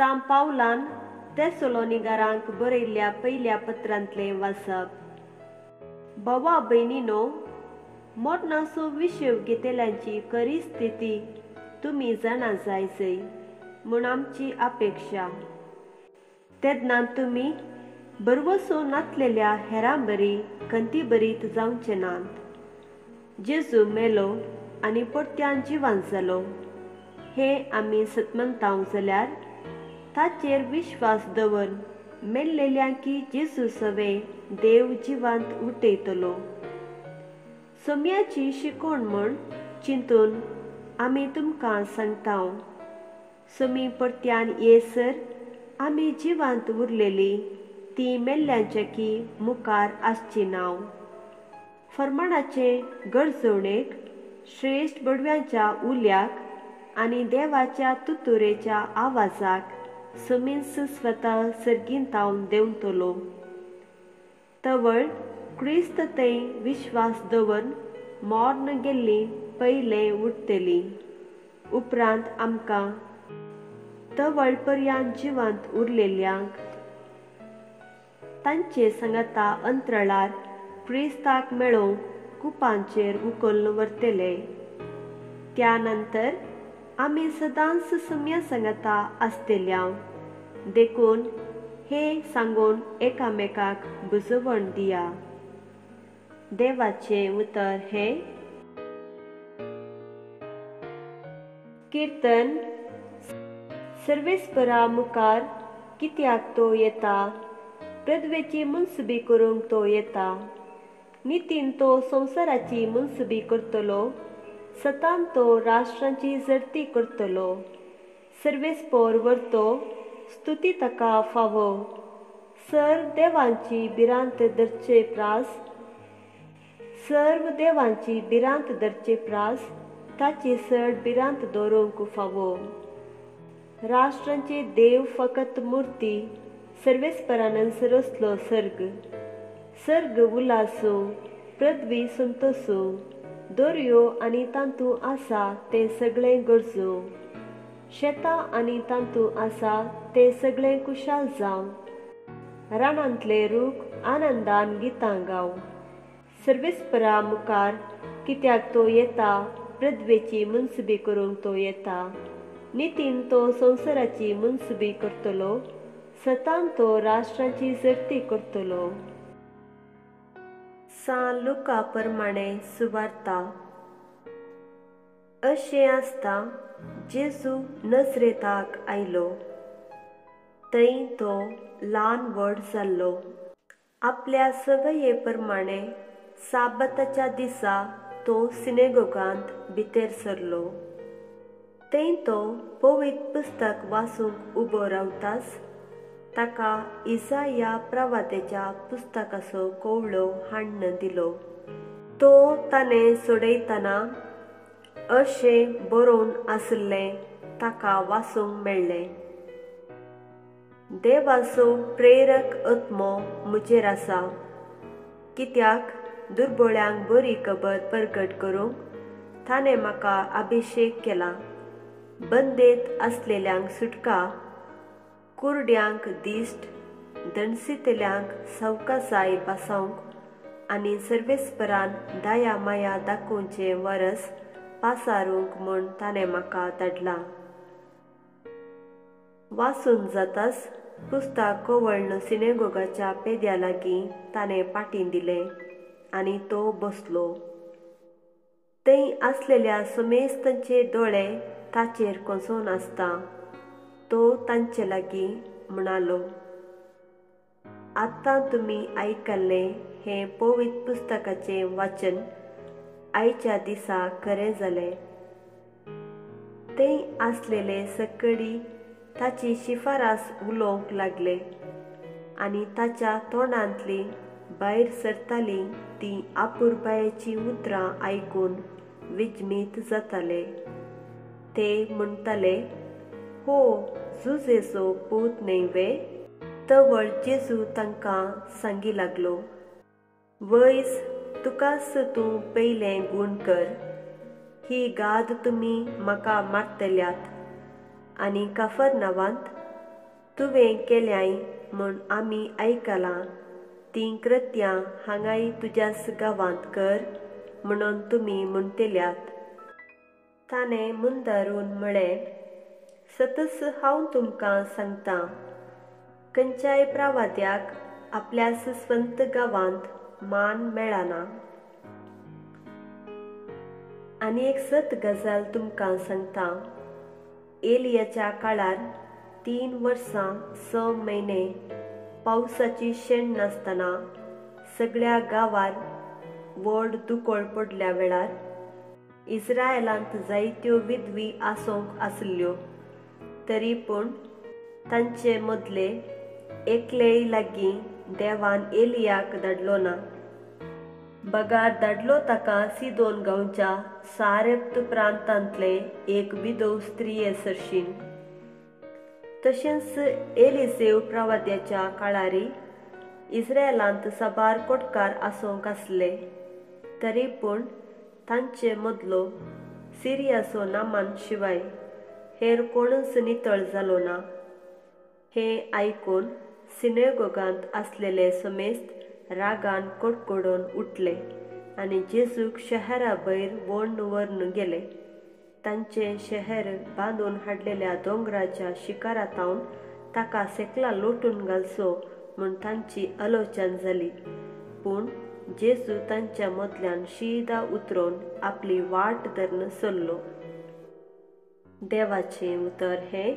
सां पावलान तेसलोनिगारांक बरयल्ल्या पयल्या पत्रांतलें वाचप. भावा भयणीनो, मरणाचो विशेव घेतल्यांची खरी स्थिती तुमी जाणा जाय जय म्हूण आमची अपेक्षा. तेन्ना तुमी भरवसो नातलेल्या हेरां बरी खंती बरीत जावचे नात. जेजू मेलो आनी परत्यान जिवान जालो हें आमी सतमंताव जाल्यार ताचेर विश्वास दवर मेल्लेल्यांकी जेजू सवे देव जिवांत उठयतलो. सोम्याची शिकोण म्हूण चिंतून आमी तुमकां सांगता, सोमी परत्यान येसर आमी जिवांत उरलेली ती मेल्ल्यांच्या की मुखार आसची नांव. फर्माणाचे गरजवणेक, श्रेश्ठ बडव्यांच्या उल्याक आनी देवाच्या तुतुरेच्या आवाजाक समींस स्वता सर्गींतावन देंवतलो. तवळ क्रिस्त थंय विश्वास दवरून मर्ण गेल्ली पयलें उठतली. उपरांत आमकां तवळ पर्यान जिवांत उरलेल्यांक तांचे सांगाता अंतराळार क्रिस्ताक मेळोवंक कुपांचेर उखल्न व्हरतले. त्या नंतर आमी सदांच सम्या सांगाता आसतल्या. देखून हे सांगून एकामेकाक बुजवण दिया. देवाचें उतर हें. किर्तन. सर्वेस्परा मुखार कित्याक तो येता, पृथ्वेची मुनसुबी करूंक तो येता. नितीन तो संवसाराची मुनसुबी करतलो, सतान तो राष्ट्रांची जडती करतलो. सर्वेस्पोर व्हरतो स्तुती ताका फावो. सर्व देवांची भिरांत धरचे प्रास, सर्व देवांची भिरांत धरचे प्रास ताची चड भिरांत दवरूंक फावो. राष्ट्रांचे देव फकत मुर्ती, सर्वेस्परानच रचलो सर्ग. सर्ग उल्हासो, पृथ्वी संतोसो, दर्यो आनी तांतू आसा तें सगळें गरजो. शेतां आनी तांतू आसा तें सगळें कुशाल जावं. रानांतले रूख आनंदान गितां गाव. सर्वेस्परा मुखार कित्याक तो येता, पृथ्वेची मुनसुबी करूंक तो येता. नितीन तो संवसाराची मुनसुबी करतलो, सतान तो राष्ट्रांची जडती करतलो. सां लुका प्रमाणे सुवार्ता. अशें आसता जेजू नजरेताक आयलो. थंय तो ल्हान व्हड जाल्लो. आपल्या सवये प्रमाणे साबाताच्या दिसा तो सिनेगोगांत भितर सरलो. थंय तो पवित्र पुस्तक वाचूंक उबो रावताच ताका इजाया प्रवाद्याच्या पुस्तकाचो कवळो हाडून दिलो. तो ताणें सोडयतना अशें बरोवन आशिल्लें ताका वाचूंक मेळ्ळें. देवाचो प्रेरक आत्मो म्हजेर आसा, कित्याक दुर्बळ्यांक बरी खबर परगट करूंक ताणें म्हाका अभिशेक केला. बंदेत आसलेल्यांक सुटका, कुरड्यांक दिश्ट, दणसितल्यांक सवकासाय बसावंक आनी सर्वेस्परान दया माया दाखोवचें वरस पासारूंक म्हूण ताणें म्हाका धाडलां. वाचून जाताच पुस्तक कवळ्ळ सिनेगोगाच्या पेद्या लागीं ताणें पाटीं दिलें आनी तो बसलो. थंय आसलेल्या समेस्तांचे दोळे ताचेर कोसोन आसता. तो तांचे लागीं म्हणालो, आतां तुमी आयकल्लें हें पवित्र पुस्तकाचें वाचन आयच्या दिसा खरें जालें. थंय आसलेले सकडी ताची शिफारस उलोवंक लागले आनी ताच्या तोंडांतली भायर सरताली ती आपुरबायेचीं उतरां आयकून विजमीत जाताले. ते म्हणटाले, हो जुजेचो पूत न्हय वे? तवळ जेजू तांकां सांगी लागलो, वयस तुकाच तूं पयलें गूण कर. ही गाद तुमी म्हाका मारतल्यात आनी काफर नांवांत तुवें केल्याय म्हूण आमी आयकलां तीं कृत्यां हांगाय तुज्याच गांवांत कर म्हणून तुमी म्हणटल्यात. ताणें मुंदारून म्हळें, सतच हांव तुमकां सांगता, खंयच्याय प्रवाद्याक आपल्याच स्वंत गांवांत मान मेळना. आनी एक सत गजाल तुमकां सांगता, एलियाच्या काळार 3 वर्सां 6 म्हयने पावसाची शेण नासतना सगळ्या गांवार व्हड दुकळ पडल्या वेळार इस्रायलांत जायत्यो विधवी आसूंक आसल्यो, तरी पूण तांचे मदले एकलेय लागीं देवान एलियाक धाडलो ना. बगार धाडलो ताका सिदोन गांवच्या सारेप्त प्रांतांतले एक विधव स्त्रिये सरशीन. तशेंच एलिसेव प्रवाद्याच्या काळारी इस्रायलांत साबार कोटकार आसूंक आसले, तरी पूण तांचे मदलो सिरियाचो नामान शिवाय हेर कोणूच नितळ जालो ना. हें आयकून सिनेगोगांत आसलेले समेस्त रागान कडकडून उठले आनी जेजूक शहरा भायर वण्ण व्हरून गेले. तांचें शहर बांदून हाडलेल्या दोंगराच्या शिखरांतावन ताका सेकला लोटून घालचो म्हूण तांची आलोचन जाली. पूण जेजू तांच्या मदल्यान शीदा उतरून आपली वाट धरून सरलो. देवाचें उतर हें